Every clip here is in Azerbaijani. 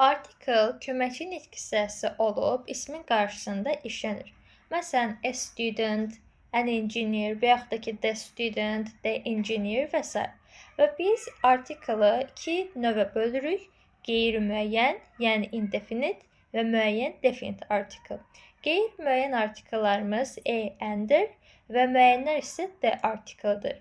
Article köməkçi nitq hissəsi olub, ismin qarşısında işlənir. Məsələn, a student, an engineer və yaxud da ki, the student, the engineer və s. Və biz article-ı iki növə bölürük. Qeyri-müəyyən, yəni indefinite və müəyyən, definite article. Qeyri-müəyyən artikellarımız a, an-dir və müəyyənlər isə the article-dır.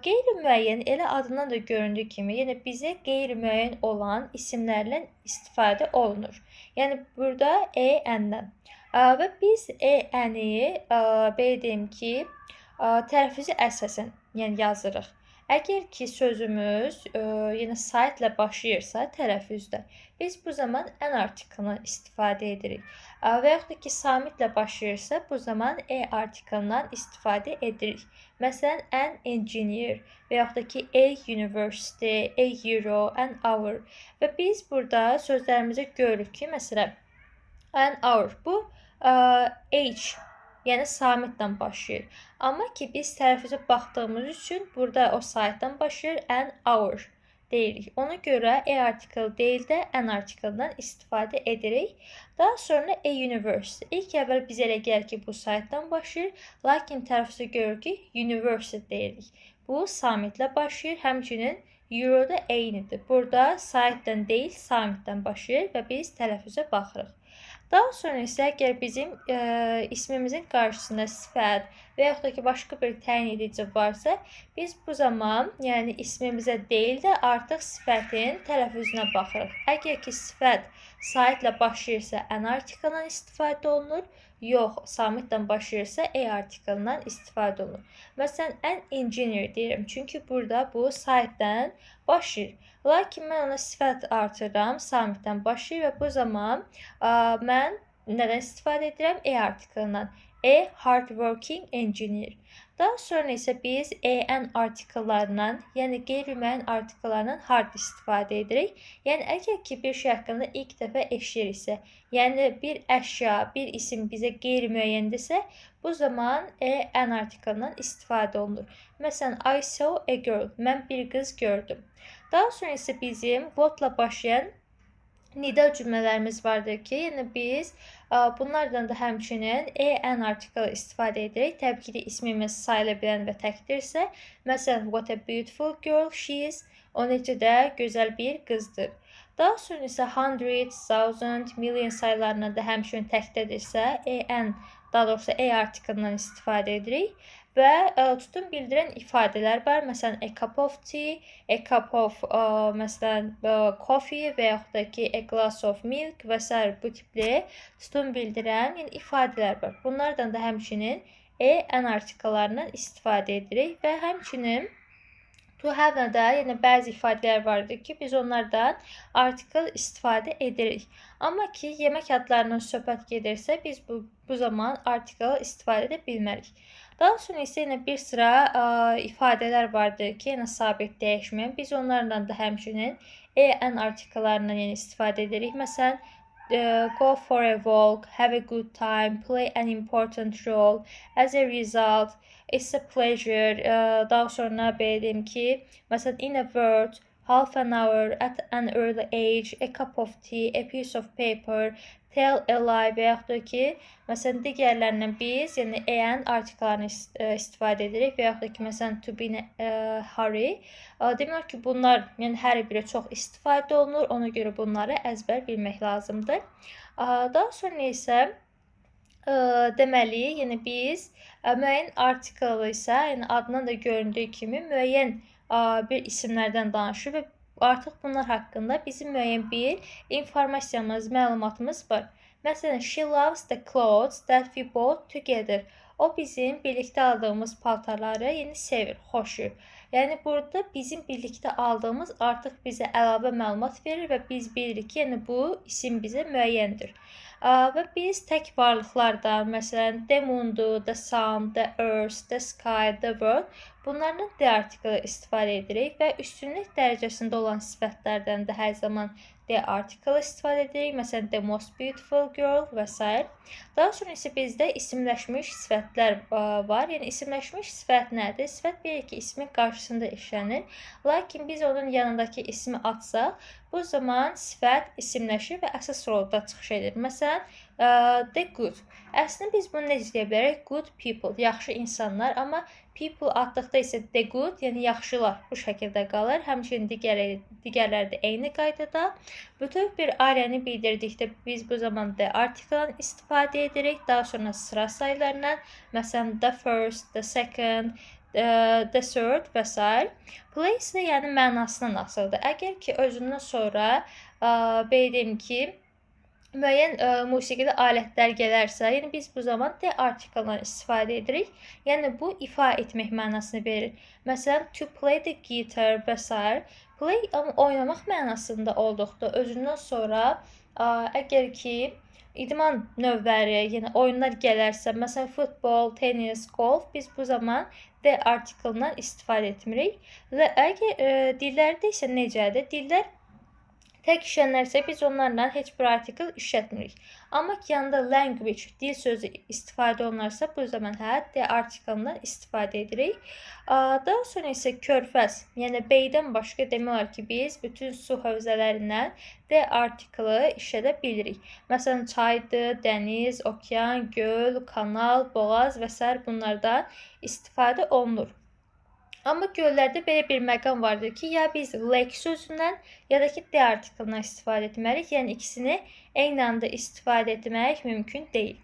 Qeyri-müəyyən elə adından da göründüyü kimi, yəni bizə qeyri-müəyyən olan isimlərlə istifadə olunur. Yəni burada a, an-dən. Və biz a, an-i belə deyim ki, tələffüzə əsasən yəni yazırıq. Əgər ki sözümüz yəni saitlə başlayırsa tələffüzdə, biz bu zaman an artiklından istifadə edirik. Və yaxud da ki samitlə başlayırsa, bu zaman a artiklından istifadə edirik. Məsələn, an engineer və yaxud da ki a university, a euro, an hour. Və biz burada sözlərimizə görürük ki, məsələn, an hour bu h, yəni samitlə başlayır. Amma ki biz tələffüzə baxdığımız üçün burada o saitdən başlayır, an hour deyirik. Ona görə a article deyil də an article-dan istifadə edirik. Daha sonra a university. İlk əvvəl bizə elə gəlir ki, bu saitdən başlayır, lakin tələffüzə görürük ki, university deyirik. Bu samitlə başlayır. Həmçinin euro da eynidir. Burada saitdən deyil, samitdən başlayır və biz tələffüzə baxırıq. Daha sonra isə əgər bizim ismimizin qarşısında sifət və yaxud da ki başqa bir təyin edici varsa, biz bu zaman yəni ismimizə deyil də artıq sifətin tələffüzünə baxırıq. Əgər ki sifət saitlə başlayırsa, an artikelından istifadə olunur. Yox, samitlə başlayırsa, a artikelından istifadə olunur. Məsələn, an engineer deyirəm, çünki burada bu saitdən başlayır. Lakin mən ona sifət artırıram, samitdən başlayır və bu zaman mən nədən istifadə edirəm? A artikelından. A hardworking engineer. Daha sonra isə biz an artikellarından, yəni qeyri-müəyyən artikellarından harda istifadə edirik? Yəni əgər ki bir şey haqqında ilk dəfə eşidiriksə, yəni bir əşya, bir isim bizə qeyri-müəyyəndirsə, bu zaman a, an artikelından istifadə olunur. Məsələn, I saw a girl. Mən bir qız gördüm. Daha sonra isə bizim what-la başlayan nida cümlələrimiz vardır ki, yəni biz bunlardan da həmçinin a, an artikeli istifadə edirik. Təbii ki də ismimiz sayıla bilən və təkdirsə, məsələn, what a beautiful girl she is. O necə də gözəl bir qızdır. Daha sonra isə hundred, thousand, million saylarından da həmçinin təkdədirsə, a, an, daha doğrusu a artikelindən istifadə edirik. Və tutum bildirən ifadələr var. Məsələn, a cup of tea, a cup of məsələn, coffee və yaxud da ki, a glass of milk və sair bu tipli tutum bildirən yəni ifadələr var. Bunlardan da həmçinin a, an artikellarından istifadə edirik və həmçinin to have-la da yəni bəzi ifadələr vardır ki, biz onlardan artikel istifadə edirik. Amma ki, yemək adlarından söhbət gedirsə, biz bu zaman artikel istifadə edə bilmərik. Daha sonra isə yenə bir sıra ifadələr vardır ki, yəni sabit dəyişməyən. Biz onlarla da həmçinin a, an artikellarından yəni istifadə edirik. Məsələn, go for a walk, have a good time, play an important role, as a result, it's a pleasure. Daha sonra belə deyim ki, məsələn, in a word, half an hour, at an early age, a cup of tea, a piece of paper, tell a lie və yaxud da ki, məsələn, digərlərindən biz, yəni an artikellarını istifadə edirik və yaxud da ki, məsələn, to be in a hurry. Demək ki, bunlar, yəni hər biri çox istifadə olunur. Ona görə bunları əzbər bilmək lazımdır. Daha sonra isə deməli, yəni biz müəyyən artikel isə, yəni adından da göründüyü kimi müəyyən bir isimlərdən danışır və artıq bunlar haqqında bizim müəyyən bir informasiyamız, məlumatımız var. Məsələn, she loves the clothes that we bought together. O bizim birlikdə aldığımız paltarları yəni sevir, xoşlayır. Yəni burada bizim birlikdə aldığımız artıq bizə əlavə məlumat verir və biz bilirik ki, yəni bu isim bizə müəyyəndir. Və biz tək varlıqlardan, məsələn, the moon, the sun, the earth, the sky, the world bunlardan the artikeli istifadə edirik və üstünlük dərəcəsində olan sifətlərdən də hər zaman the article istifadə edirik. Məsələn, the most beautiful girl və s. Daha sonra isə bizdə isimləşmiş sifətlər var. Yəni isimləşmiş sifət nədir? Sifət bir ki, ismin qarşısında işlənir. Lakin biz onun yanındakı ismi atsaq, bu Bu zaman sifət isimləşir və əsas rolda çıxış edir. Məsələn, the good. Əslində biz bunu necə deyə bilərik? Good people, yaxşı insanlar, amma people atdıqda isə the good, yəni yaxşılar bu şəkildə qalır. Həmçinin digərləri də eyni qaydada. Bütöv bir ailəni bildirdikdə biz bu zaman the article-dan istifadə edirik. Daha sonra sıra saylarından, məsələn, the first, the second, the third və s. Place isə yəni mənasından asılıdır. Əgər ki özündən sonra belə deyim ki, müəyyən musiqili alətlər gələrsə, yəni biz bu zaman the article-dan istifadə edirik. Yəni bu ifa etmək mənasını verir. Məsələn, to play the guitar və s. Play amma oynamaq mənasında olduqda özündən sonra əgər ki idman növləri, yəni oyunlar gələrsə, məsələn futbol, tenis, golf, biz bu zaman the article-dan istifadə etmirik. Və əgər dillərdə isə necədir? Dillər tək işlənərsə biz onlarla heç bir article işlətmirik. Amma ki yanında language, dil sözü istifadə olunarsa, bu zaman hə, the article-dan istifadə edirik. Daha sonra isə körfəz, yəni bay-dən başqa demək olar ki, biz bütün su hövzələrindən the article-ı işlədə bilirik. Məsələn, çaydır, dəniz, okean, göl, kanal, boğaz və sair bunlardan istifadə olunur. Amma göllərdə belə bir məqam vardır ki, ya biz lake sözündən, ya da ki the article-dan istifadə etməliyik. Yəni ikisini eyni anda istifadə etmək mümkün deyil.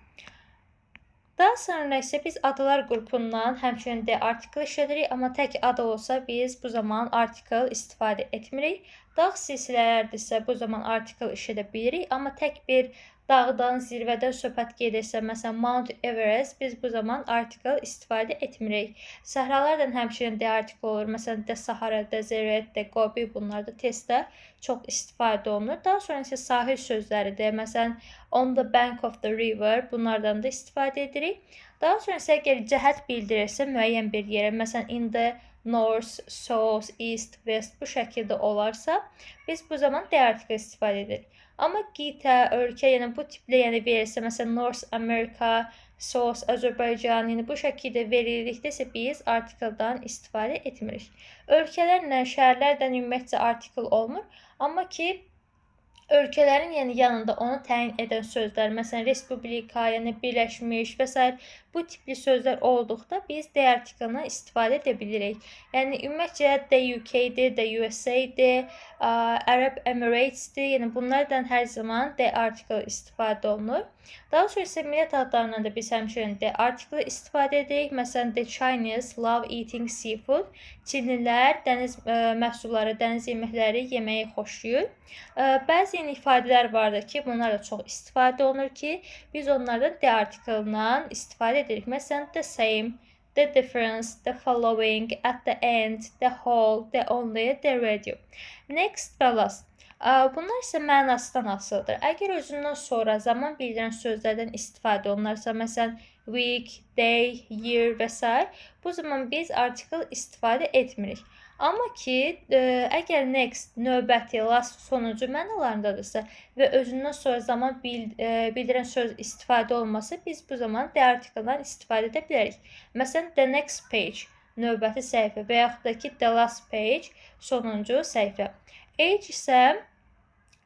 Daha sonra isə biz adalar qrupundan həmçinin the article işlədirik, amma tək ada olsa biz bu zaman article istifadə etmirik. Dağ silsilələrdə isə bu zaman article işlədə bilirik, amma tək bir dağdan, zirvədən söhbət gedirsə, məsələn Mount Everest, biz bu zaman article istifadə etmirik. Səhralardan həmçinin the article olur. Məsələn, the Sahara Desert, the Gobi, bunlar da testdə çox istifadə olunur. Daha sonra isə sahil sözləridir. Məsələn, on the bank of the river, bunlardan da istifadə edirik. Daha sonra isə əgər cəhət bildirirsə müəyyən bir yerə, məsələn, in the north, south, east, west bu şəkildə olarsa, biz bu zaman the article istifadə edirik. Amma qitə, ölkə, yəni bu tiplə yəni verilsə, məsələn, North America, South Azərbaycan, yəni bu şəkildə verildikdə isə biz article-dan istifadə etmirik. Ölkələrlə, şəhərlərlə ümumiyyətcə article olmur. Amma ki ölkələrin yəni yanında onu təyin edən sözlər, məsələn, respublika, yəni birləşmiş və sair bu tipli sözlər olduqda biz the article-dan istifadə edə bilirik. Yəni ümumiyyətcə the UK-dir, the USA-dir, Arab Emirates-dir. Yəni bunlardan hər zaman the article istifadə olunur. Daha sonra isə millət adlarından da biz həmçinin the article istifadə edirik. Məsələn, the Chinese love eating seafood. Çinlilər dəniz məhsulları, dəniz yeməkləri yeməyi xoşlayır. Bəzi yeni ifadələr vardır ki, bunlar da çox istifadə olunur ki, biz onlardan the article-dan istifadə edirik. Məsələn, the same, the difference, the following, at the end, the whole, the only, the radio. Next və last. Bunlar isə mənasından asılıdır. Əgər özündən sonra zaman bildirən sözlərdən istifadə olunarsa, məsələn, week, day, year və s. bu zaman biz article istifadə etmirik. Amma ki, əgər next, növbəti, last, sonuncu mənalarındadırsa və özündən sonra zaman bildirən söz istifadə olunmasa, biz bu zaman the article-dan istifadə edə bilərik. Məsələn, the next page, növbəti səhifə və yaxud da ki, the last page, sonuncu səhifə. Age isə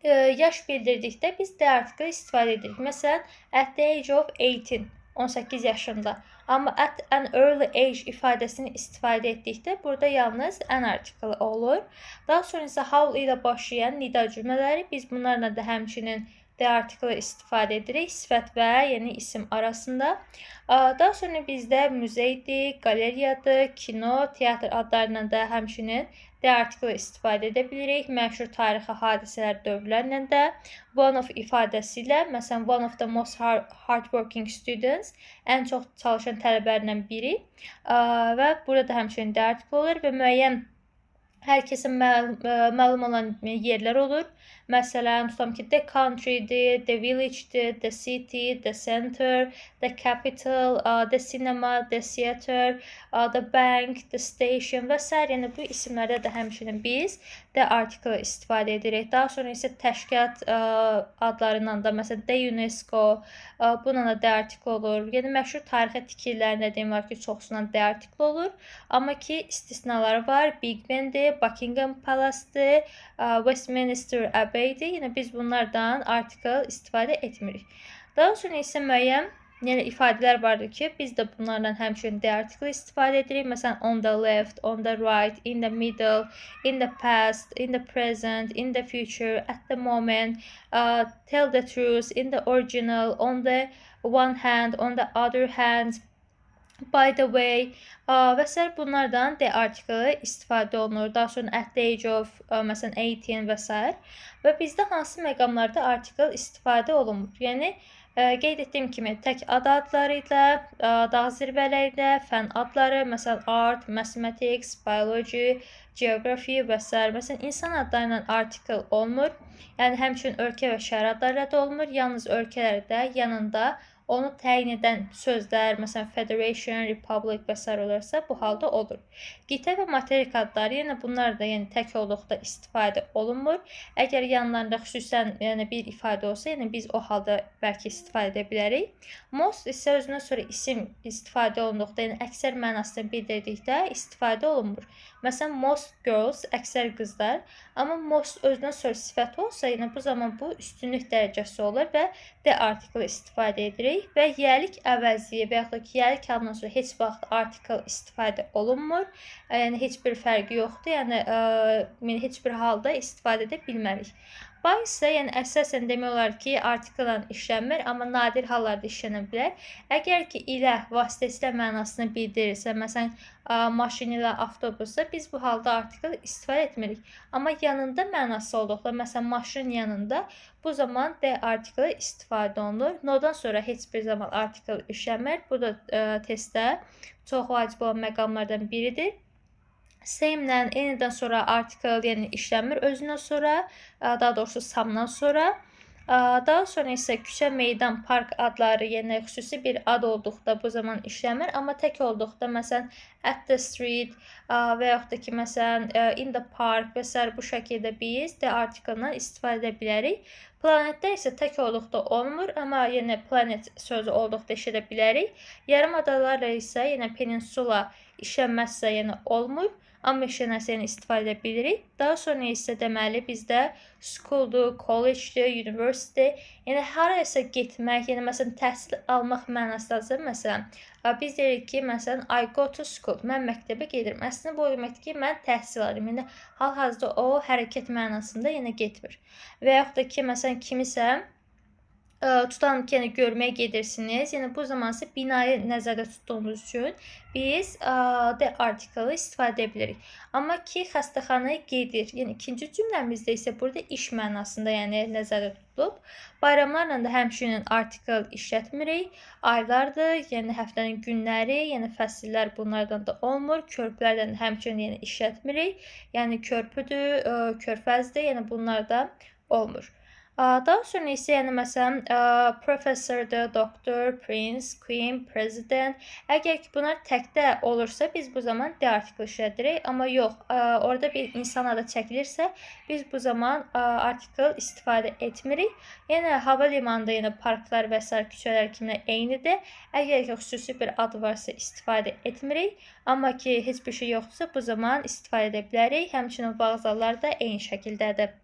yaş bildirdikdə biz the article istifadə edirik. Məsələn, at the age of 18, 18 yaşında. Amma at an early age ifadəsini istifadə etdikdə burada yalnız an article olur. Daha sonra isə how ilə başlayan nida cümlələri, biz bunlarla da həmçinin the article istifadə edirik sifət və yəni isim arasında. Daha sonra bizdə muzeydir, qaleriyadır, kino, teatr adlarla da həmçinin the article istifadə edə bilirik. Məşhur tarixi hadisələr, dövrlərlə də one of ifadəsi ilə, məsələn, one of the most hardworking students, ən çox çalışan tələbələrdən biri və burada da həmçinin the article olur və müəyyən hər kəsin məlum olan yerlər olur. Məsələn, tutam ki, the country-dir, the village-dir, the city, the center, the capital, the cinema, the theater, the bank, the station və sair. Yəni bu isimlərdə də həmçinin biz the article istifadə edirik. Daha sonra isə təşkilat adlarından da, məsələn, the UNESCO, bununla da the article olur. Yəni məşhur tarixi tikililərində demək olar ki, çoxsundan the article olur. Amma ki, istisnaları var. Big Ben-dir, Buckingham Palace-dir, Westminster Abbey-dir. Yəni biz bunlardan article istifadə etmirik. Daha sonra isə müəyyən, yəni ifadələr vardır ki, biz də bunlardan həmçinin the article istifadə edirik. Məsələn, on the left, on the right, in the middle, in the past, in the present, in the future, at the moment, tell the truth, in the original, on the one hand, on the other hand, by the way və sair, bunlardan the article istifadə olunur. Daha sonra at the age of, məsələn, 18 və sair. Və bizdə hansı məqamlarda article istifadə olunmur? Yəni qeyd etdiyim kimi tək ad adları ilə, dağ zirvələri ilə, fən adları, məsələn, art, mathematics, biology, geography və sair. Məsələn, insan adları ilə article olmur. Yəni həmçinin ölkə və şəhər adları ilə də olmur. Yalnız ölkələrdə yanında onu təyin edən sözlər, məsələn, federation, republic və sair olarsa, bu halda olur. Qitə və materik adları, yəni bunlar da yəni tək olduqda istifadə olunmur. Əgər yanlarında xüsusən yəni bir ifadə olsa, yəni biz o halda bəlkə istifadə edə bilərik. Most isə özündən sonra isim istifadə olunduqda, yəni əksər mənasını bildirdikdə istifadə olunmur. Məsələn, most girls, əksər qızlar, amma most özündən sonra sifət olsa, yəni bu zaman bu üstünlük dərəcəsi olur və the article istifadə edirik və yiyəlik əvəzi və yaxud da ki, yiyəlik halından sonra heç vaxt article istifadə olunmur. Yəni heç bir fərqi yoxdur. Yəni heç bir halda istifadə edə bilmərik. By isə yəni əsasən demək olar ki, article işlənmir, amma nadir hallarda işlənə bilər. Əgər ki, ilə, vasitəsilə mənasını bildirirsə, məsələn, maşın ilə, avtobusda, biz bu halda article istifadə etmirik. Amma yanında mənası olduqda, məsələn, maşın yanında, bu zaman the article istifadə olunur. No-dan sonra heç bir zaman article işlənmir. Bu da testdə çox vacib olan məqamlardan biridir. Same-lə any-dən sonra article yəni işlənmir özündən sonra, daha doğrusu some-dan sonra. Daha sonra isə küçə, meydan, park adları, yəni xüsusi bir ad olduqda bu zaman işlənmir, amma tək olduqda, məsələn, at the street və yaxud da ki, məsələn, in the park və sair, bu şəkildə biz the article-dan istifadə edə bilərik. Planetlər isə tək olduqda olmur, amma yenə planet sözü olduqda işlədə bilərik. Yarım adalarla isə, yenə peninsula işlənməzsə, yəni olmur. Amma işlənərsə, yəni istifadə edə bilirik. Daha sonra isə deməli bizdə schooldur, college'dir, university, yəni harayasa getmək, yəni məsələn təhsil almaq mənasındadırsa, məsələn, biz deyirik ki, məsələn, I go to school, mən məktəbə gedirəm. Əslində bu o deməkdir ki, mən təhsil alıram. Yəni hal-hazırda o hərəkət mənasında yenə getmir. Və yaxud da ki, məsələn, kimisə tutalım ki, yəni görməyə gedirsiniz. Yəni bu zaman isə binayı nəzərdə tutduğumuz üçün biz the article istifadə edə bilirik. Amma ki, xəstəxanaya gedir. Yəni ikinci cümləmizdə isə burada iş mənasında, yəni nəzərdə tutulub. Bayramlarla da həmçinin article işlətmirik. Aylardır, yəni həftənin günləri, yəni fəsillər, bunlardan da olmur. Körpülərdən də həmçinin yəni işlətmirik. Yəni körpüdür, körfəzdir, yəni bunlar da olmur. Daha sonra isə yəni məsələn professordur, doktor, prince, queen, president. Əgər ki bunlar təkdə olursa, biz bu zaman the article işlədirik. Amma yox, orada bir insan adı çəkilirsə, biz bu zaman article istifadə etmirik. Yəni hava limanında yenə parklar və sair küçələr kimi eynidir. Əgər ki xüsusi bir ad varsa, istifadə etmirik. Amma ki heç bir şey yoxdursa, bu zaman istifadə edə bilərik. Həmçinin vağzallar da eyni şəkildədir.